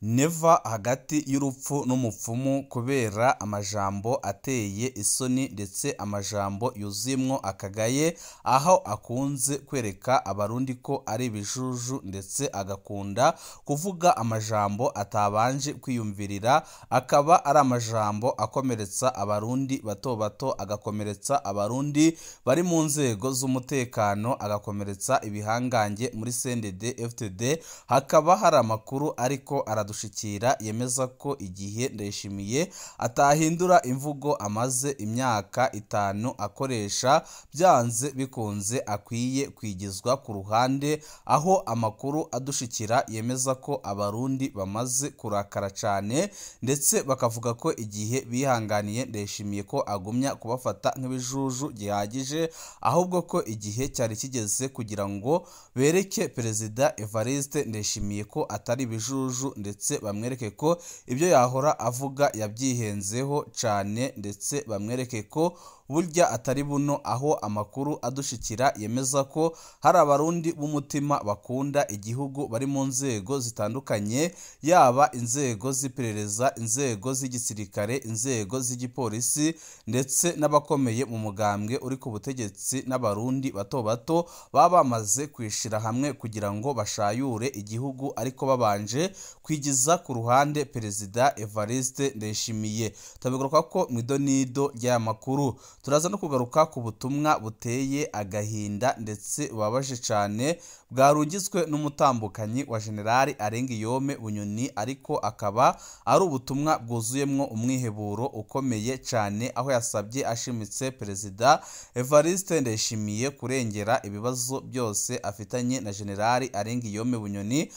Neva hagati y'urupfu n'umupfumu kubera amajambo ateye isoni ndetse amajambo yuzuyemwo akagaye, aho akunze kwereka abarundi ko ari ibijuju ndetse agakunda kuvuga amajambo atabanje kwiyumvirira, akaba ari amajambo akomeretsa abarundi bato bato, agakomeretsa abarundi bari mu nzego z'umutekano, agakomeretsa ibihangange muri CNDD FDD. Hakaba hari amakuru ariko aradushikira yemeza ko igihe Ndayishimiye atahindura imvugo amaze imyaka 5 akoresha, byanze bikunze akwiye kwigizwa ku ruhande, aho amakuru adushikira yemeza ko abarundi bamaze kurakara cyane ndetse bakavuga ko igihe bihanganiye Ndayishimiye ko agumya kubafata nk'ibijuju gihagije, ahubwo ko igihe cyari kigeze kugira ngo bereke Perezida Evariste Ndayishimiye ko atari ibijuju ndetse bamwereke ko ibyo yahora avuga yabyihenzeho cyane, ndetse bamwereke ko burya atari buno. Aho amakuru adushikira yemeza ko hari abarundi b'umutima bakunda igihugu bari mu nzego zitandukanye, yaba inzego z'iperereza, inzego z'igisirikare, inzego z'igipolisi ndetse n'abakomeye mu mugambwe uri ku butegetsi n'abarundi bato bato baba bamaze kwishira hamwe kugira ngo bashayure igihugu, ariko babanje kwigiza ku ruhande Perezida Evariste Ndayishimiye. Tubigaruka ko mu idonido ry'aya makuru turaza no kugaruka ku butumwa buteye agahinda ndetse bubabaje cyane bwarungitswe n'umutambukanyi wa Generali Arengiyome Bunyoni, ariko akaba ari ubutumwa bwuzuyemwo umwiheburo ukomeye cyane, aho yasabye ashimitse Perezida Evariste Ndayishimiye kurengera ibibazo byose afitanye na Generali Arengiyome Bunyoni,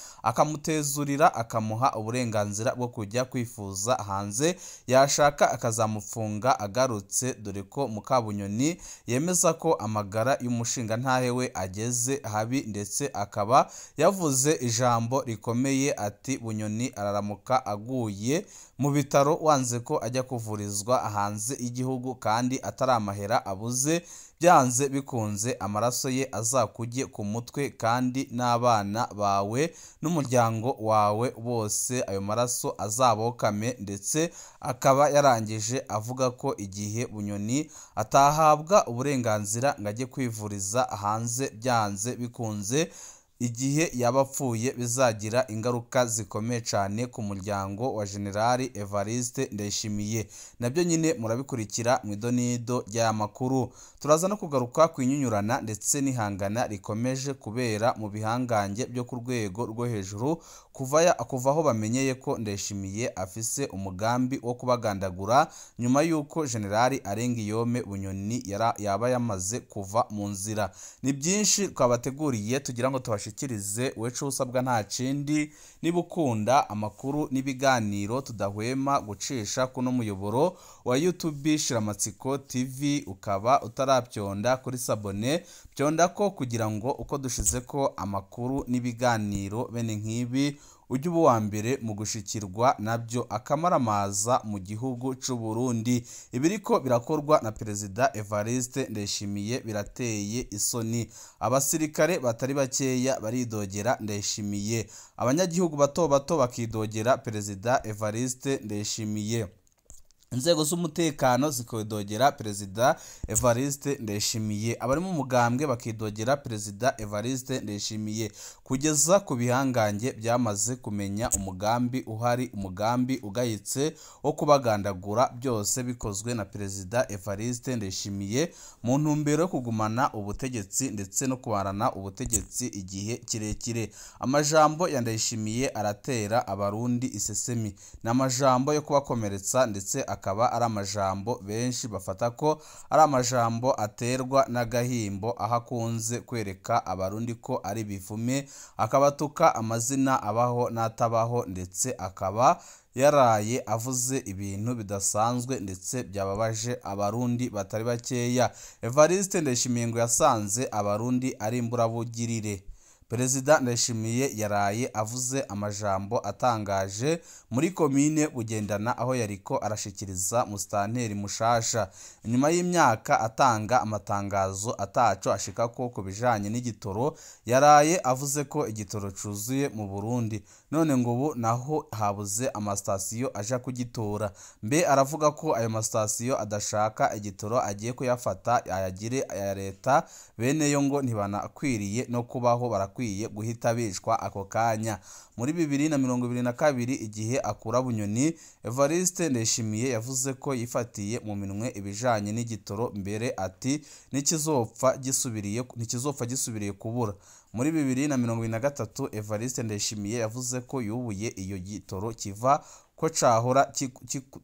akamutezurira akamuha uburenganzira bwo kujya kwifuza hanze, yashaka akazamufunga agarutse, dore ko Mukabunyoni yemeza ko amagara y'umushinga ntahe we ageze habi, ndetse akaba yavuze ijambo rikomeye ati Bunyoni araramuka aguye mu bitaro wanze ko ajya kuvurizwa hanze y'igihugu kandi ataramahera abuze, byanze bikunze amaraso ye azakujye ku mutwe kandi n'abana bawe n'umuryango wawe bose ayo maraso azabokame. Ndetse akaba yarangije avuga ko igihe Bunyoni atahabwa uburenganzira ngo ajye kwivuriza hanze, byanze bikunze igihe yaba apfuye bizagira ingaruka zikomeye cyane ku muryango wa Generali Evariste Ndayishimiye. Nabyo nyine murabikurikira mu idonido ry'aya makuru. Turaza no kugaruka ku inyunyurana ndetse n'ihangana rikomeje kubera mu bihangange byo ku rwego rwo hejuru kuva aho bamenyeye ko Ndayishimiye afise umugambi wo kubagandagura nyuma y'uko Generali Arengiyome Bunyoni yaba yamaze kuva mu nzira. Ni byinshi twabateguriye tugira ngo tubashikirize, wecu usabwa nta kindi niba ukunda amakuru n'ibiganiro tudahwema gucisha kuno muyoboro wa YouTube Shiramatsiko TV, ukaba utarabyonda kuri sabone byonda ko kugira ngo uko dushize ko amakuru n'ibiganiro bene nk'ibi ujye uba uwa mbere mu gushikirwa nabyo. Akamaramaza mu gihugu c'u Burundi, ibiriko birakorwa na Perezida Evariste Ndayishimiye birateye isoni. Abasirikare batari bakeya baridogera Ndayishimiye, abanyagihugu bato bato bakidogera Perezida Evariste Ndayishimiye, inzego z'umutekano zikidogera Perezida Evariste Ndayishimiye, abari mu mugambwe bakidogera Perezida Evariste Ndayishimiye, kugeza ku bihangange byamaze kumenya umugambi uhari, umugambi ugayitse wo kubagandagura, byose bikozwe na Perezida Evariste Ndayishimiye mu ntumbero yo kugumana ubutegetsi ndetse no kubarana ubutegetsi igihe kirekire. Amajambo ya Ndayishimiye aratera abarundi isesemi, ni amajambo yo kubakomeretsa ndetse akaba ari amajambo benshi bafata ko ari amajambo aterwa n'agahimbo, aho akunze kwereka abarundi ko ari bivume, akabatuka amazina abaho n'atabaho, ndetse akaba yaraye avuze ibintu bidasanzwe ndetse byababaje abarundi batari bakeya. Evariste Ndayishimiye ngo yasanze abarundi ari imburabugirire. Perezida Ndayishimiye yaraye avuze amajambo atangaje muri komine Bugendana aho yariko arashikiriza musitanteri mushasha. Inyuma y'imyaka atanga amatangazo ataco ashikako ku bijanye n'igitoro, yaraye avuze ko igitoro cuzuye mu Burundi, none ngo ubu naho habuze amasitasiyo aja kugitora. Mbe aravuga ko ayo masitasiyo adashaka igitoro agiye kuyafata ayagire aya leta, bene yo ngo ntibanakwiriye no kubaho, barakwiye guhita bicwa ako kanya. Muri 2022 igihe akura Bunyoni, Evariste Ndayishimiye yavuze ko yifatiye mu minwe ibijanye n'igitoro, mbere ati ntikizopfa gisubiriye kubura. Muri 2023 Evariste Ndayishimiye yavuze ko yubuye iyo gitoro kiva ko cahora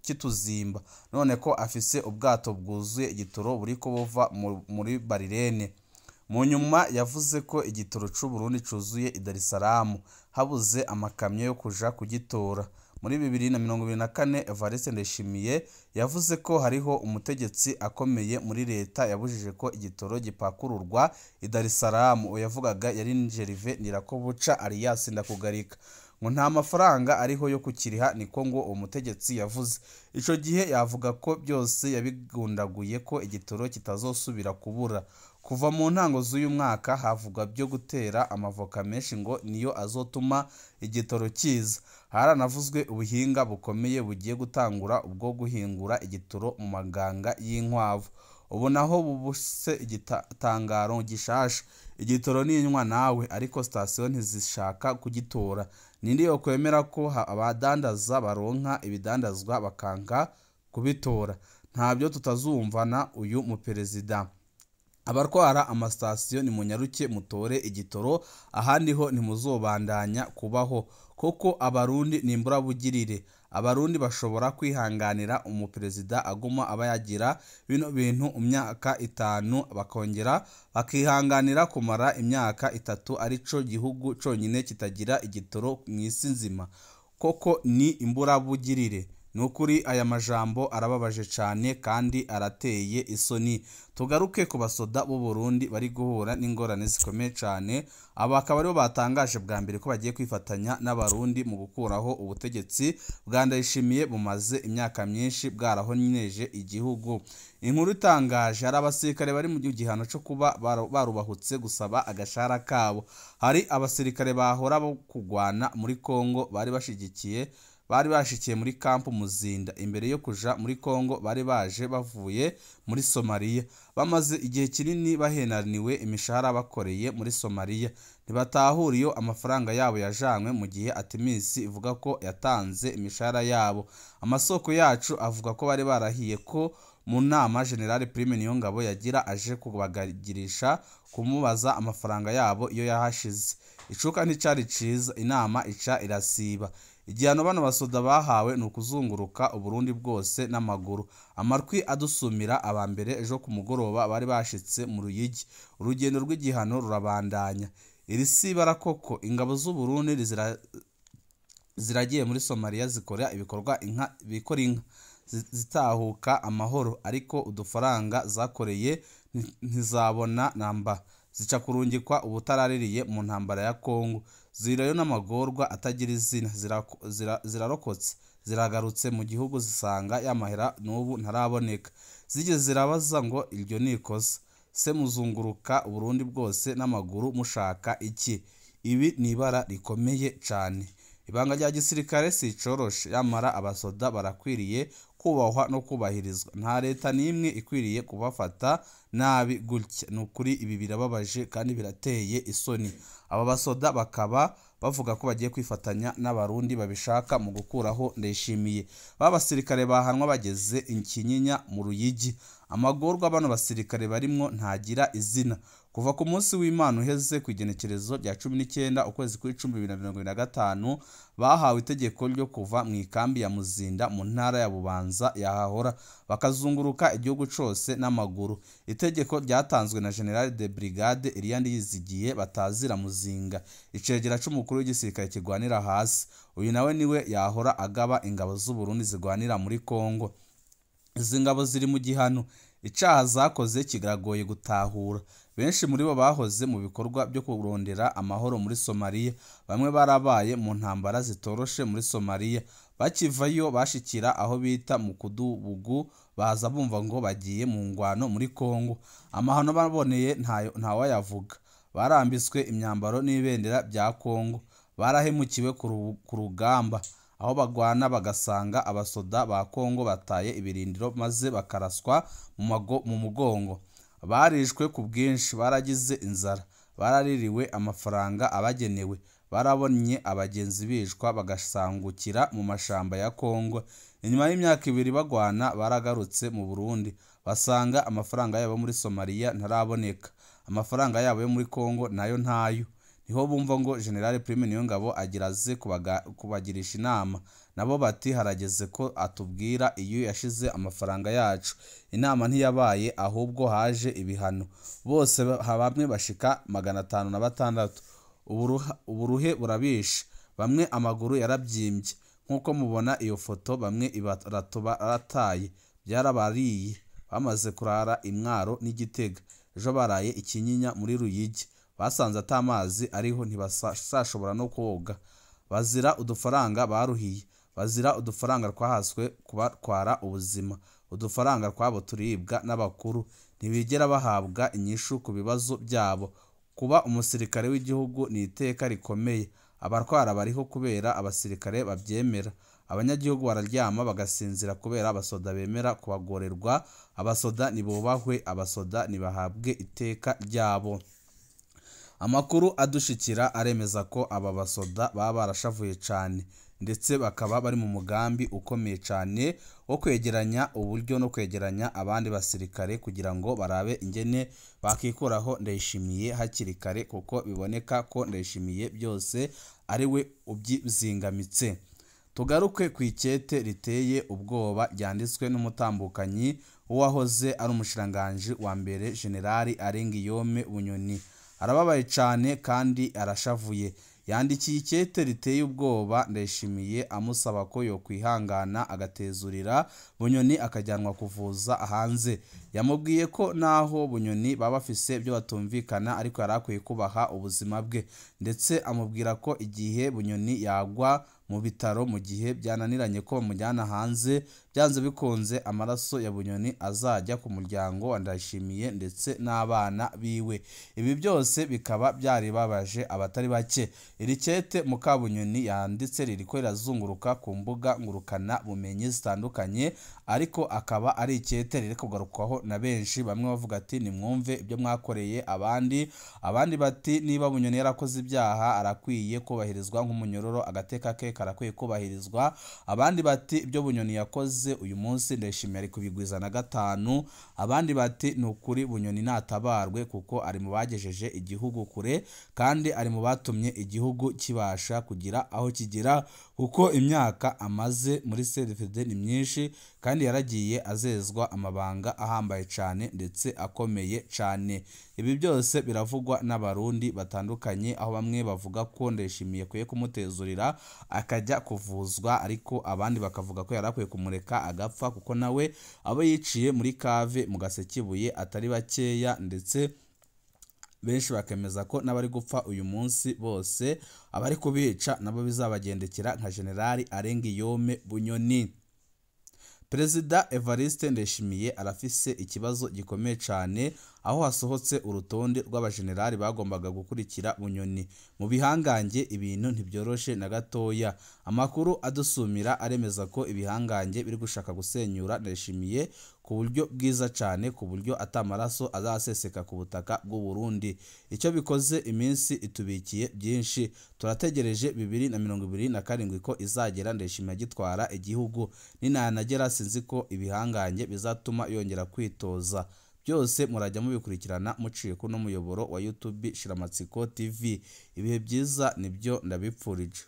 kituzimba, none ko afise ubwato bwuzuye igitoro buriko buva muri Barirene. Mu nyuma yavuze ko igitoro c'u Burundi cuzuye i Dar es Salaam, habuze amakamyo yo kuja kugitora. Muri 2024 Evariste Ndayishimiye yavuze ko hariho umutegetsi akomeye muri leta yabujije ko igitoro gipakururwa i Dar es Salaam. Uwo yavugaga yari Gervais Ndirakobuca alias Ndakugarika. Ngo nta mafaranga ariho yo kukiriha, niko ngo uwo mutegetsi yavuze. Ico gihe yavuga ko byose yabigundaguye ko igitoro kitazosubira kubura. Kuva mu ntango z'uyu mwaka havugwa byo gutera amavoka menshi ngo niyo azotuma igitoro kiza. Haranavuzwe ubuhinga bukomeye bugiye gutangura ubwo guhingura igitoro mu maganga y'inkwavu. Ubu naho bubuse igitangaro gishasha, igitoro ninywa nawe, ariko sitasiyo ntizishaka kugitora. Ninde yokwemera ko abadandaza baronka ibidandazwa bakanka kubitora? Ntabyo tutazumvana uyu muperezida. Abarwara amasitasiyo nimunyaruke mutore igitoro, ahandi ho ntimuzobandanya kubaho, kuko Abarundi ni imburabugirire. Abarundi bashobora kwihanganira umuperezida aguma aba yagira bino bintu imyaka 5, bakongera bakihanganira kumara imyaka 3, arico gihugu conyine kitagira igitoro mw'isi nzima. Koko ni imburabugirire. Nukuri aya majambo arababaje cane kandi arateye isoni. Tugaruke ku basoda b'u Burundi bari guhura n'ingorane zikomeye cane. Aba akaba aribo batangaje bwa mbere ko bagiye kwifatanya n'Abarundi mu gukuraho ubutegetsi bwa Ndayishimiye bumaze imyaka myinshi bwarahonyeje igihugu. Inkuru itangaje, hari abasirikare bari mu gihano cyo kuba barubahutse gusaba agashara kabo. Hari abasirikare bahora bo kugwana muri Kongo bari bashikiye muri kampu Muzinda imbere yo kuja muri Kongo, bari baje bavuye muri Somalia, bamaze igihe kinini bahenaniwe imishahara bakoreye muri Somalia. Ntibatahura iyo amafaranga yabo yajanywe, mu gihe Atimisi ivuga ko yatanze imishahara yabo. Amasoko yacu avuga ko bari barahiye ko mu nama General Prime Niyongabo yagira aje kubagagirisha kumubaza amafaranga yabo iyo yahashize. Icuka nticari ciza, inama ica irasiba. Igihano bano basoda bahawe ni ukuzunguruka Uburundi bwose n'amaguru. Amarwi adusumira aba mbere ejo ku mugoroba bari bashitse mu Ruyigi. Urugendo rw'igihano rurabandanya. Iri sibara koko ingabo z'u Burundi ziragiye muri Somalia zikora ibikorwa inka bikora inka zitahuka amahoro, ariko udufaranga zakoreye ntizabona namba, zica kurungikwa ubutaraririye mu ntambara ya Kongo. Zirayo n'amagorwa atagira izina, zirarokotse, ziragarutse mu gihugu zisanga yamahera n'ubu ntaraboneka. Zigeze zirabaza ngo iryo ni ikosa se muzunguruka Uburundi bwose n'amaguru mushaka iki? Ibi ni ibara rikomeye cane. Ibanga rya gisirikare si icoroshe, yamara abasoda barakwiriye kubahwa no kubahirizwa. Nta leta n'imwe ikwiriye kubafata nabi gutya. Nukuri ibi birababaje kandi birateye isoni. Aba basoda bakaba bavuga ko bagiye kwifatanya n'Abarundi babishaka mu gukuraho Ndayishimiye. Ba basirikare bahanwa bageze Inkinyinya mu Ruyigi. Amagorwa bano basirikare barimwo ntagira izina. Kuva ku munsi w'Imana uheze ku igenekerezo rya 19 ukwezi kw'icumi 2025, bahawe itegeko ryo kuva mu ikambi ya Muzinda mu ntara ya Bubanza yahahora, bakazunguruka igihugu cose n'amaguru. Itegeko ryatanzwe na General de Brigade Eliya Ndiyizigiye batazira Muzinga, icegera c'umukuru w'igisirikare kigwanira hasi. Uyu nawe niwe yahora agaba ingabo z'u Burundi zigwanira muri Kongo. Izi ngabo ziri mu gihano. Icaha zakoze kiragoye gutahura. Benshi muri bo bahoze mu bikorwa byo kurondera amahoro muri Somalia, bamwe barabaye mu ntambara zitoroshe muri Somalia. Bakivayo bashikira aho bita mu Kudubugu, baza bumva ngo bagiye mu ngwano muri Kongo. Amahano baboneye ntawayavuga. Barambitswe imyambaro n'ibendera bya Kongo, barahemukiwe ku rugamba, aho bagwana bagasanga abasoda ba Kongo bataye ibirindiro maze bakaraswa mu mugongo. Barishwe ku bwinshi, baragize inzara, baraririwe amafaranga abagenewe, barabonye abagenzi bicwa bagasangukira mu mashamba ya Kongo. Inyuma y'imyaka 2 bagwana baragarutse mu Burundi, basanga amafaranga yabo muri Somalia ntaraboneka, amafaranga yabo yo muri Kongo nayo ntayo. Niho bumva ngo General Prime Niyongabo agira aze kubagirisha inama, nabo bati harageze ko atubwira iyo yashize amafaranga yacu. Inama ntiyabaye, ahubwo haje ibihano. Bose bamwe bashika 506. Uburuhe burabishe, bamwe amaguru yarabyimbye nkuko mubona iyo foto, bamwe ibarato barataye, byarabariye, bamaze kurara imwaro n'igitega. Ejo baraye ikinyinya muri Ruyigi, basanze atamazi ariho, ntibasashobora no koga. Bazira udufaranga baruhiye, bazira udufaranga twahaswe kubatwara ubuzima, udufaranga twabo turibwa n'abakuru, ntibigera bahabwa inyishu ku bibazo byabo. Kuba umusirikare w'igihugu ni iteka rikomeye. Abarwara bariho kubera abasirikare babyemera. Abanyagihugu bararyama bagasinzira kubera abasoda bemera kubagorerwa. Abasoda nibubahwe, abasoda nibahabwe iteka ryabo. Amakuru adushikira aremeza ko aba basoda baba barashavuye cyane, ndetse bakaba bari mu mugambi ukomeye cyane wo kwegeranya uburyo no kwegeranya abandi basirikare kugira ngo barabe ingene bakikuraho Ndayishimiye hakiri kare, kuko biboneka ko Ndayishimiye byose ari we ubyizingamitse. Tugaruke ku ikete riteye ubwoba ryanditswe n'umutambukanyi w'uwahoze ari umushikiranganji wa mbere General Arengiyome Bunyoni. Arababaye cyane kandi arashavuye. Yandikiye ikete riteye ubwoba Ndayishimiye amusaba ko yokwihangana agatezurira Bunyoni akajyanwa kuvuza hanze. Yamubwiye ko naho Bunyoni baba bafise ibyo batumvikana ariko yari akwiye kubaha ubuzima bwe, ndetse amubwira ko igihe Bunyoni yagwa mu bitaro mu gihe byananiranye ko bamujyana hanze, byanze bikunze amaraso ya Bunyoni azajya ku muryango wa Ndayishimiye ndetse n'abana biwe. Ibi byose bikaba byaribabaje abatari bake. Iri kete Mukabunyoni yanditse ririko rirazunguruka ku mbuga ngurukana bumenyi zitandukanye, ariko akaba ari ikete riri kugarukwaho na benshi. Bamwe bavuga ati nimwumve ibyo mwakoreye abandi, abandi bati niba Bunyoni yarakoze ibyaha arakwiye kubahirizwa nk'umunyororo, agateka ke karakwiye kubahirizwa. Abandi bati ibyo Bunyoni yakoze uyu munsi Ndayishimiye ari kubigwiza na 5. Abandi bati ni ukuri Bunyoni natabarwe kuko ari mu bagejeje igihugu kure kandi ari mu batumye igihugu kibasha kugira aho kigira, kuko imyaka amaze muri CNDD ni myinshi kandi yaragiye azezwa amabanga ahambaye cyane ndetse akomeye cyane. Ibi byose biravugwa n'abarundi batandukanye, aho bamwe bavuga ko Ndayishimiye akwiye kumutezurira akajya kuvuzwa, ariko abandi bakavuga ko yarakwiye kumureka agapfa kuko nawe abo yiciye muri kave mu Gasekebuye atari bakeya, ndetse benshi bakemeza ko n'abari gupfa uyu munsi bose abari kubica nabo bizabagendekera nka General Arengiyome Bunyoni. Perezida Evariste Ndayishimiye arafise ikibazo gikomeye cyane, aho hasohotse urutonde rw'abajenerali bagombaga gukurikira Bunyoni. Mu bihangange ibintu ntibyoroshe na gatoya. Amakuru adusumira aremeza ko ibihangange biri gushaka gusenyura Ndayishimiye ku buryo bwiza cyane, ku buryo atamaraso azaseseka ku butaka bw'u Burundi. Icyo bikoze iminsi itubikiye byinshi. Turategereje 2027 ko izagera Ndayishimiye agitwara igihugu. Ninanagera sinzi ko ibihangange bizatuma yongera kwitoza. Byose murajya mubikurikirana muciye kuno muyoboro wa YouTube Shiramatsiko TV. Ibihe byiza nibyo ndabipfurije.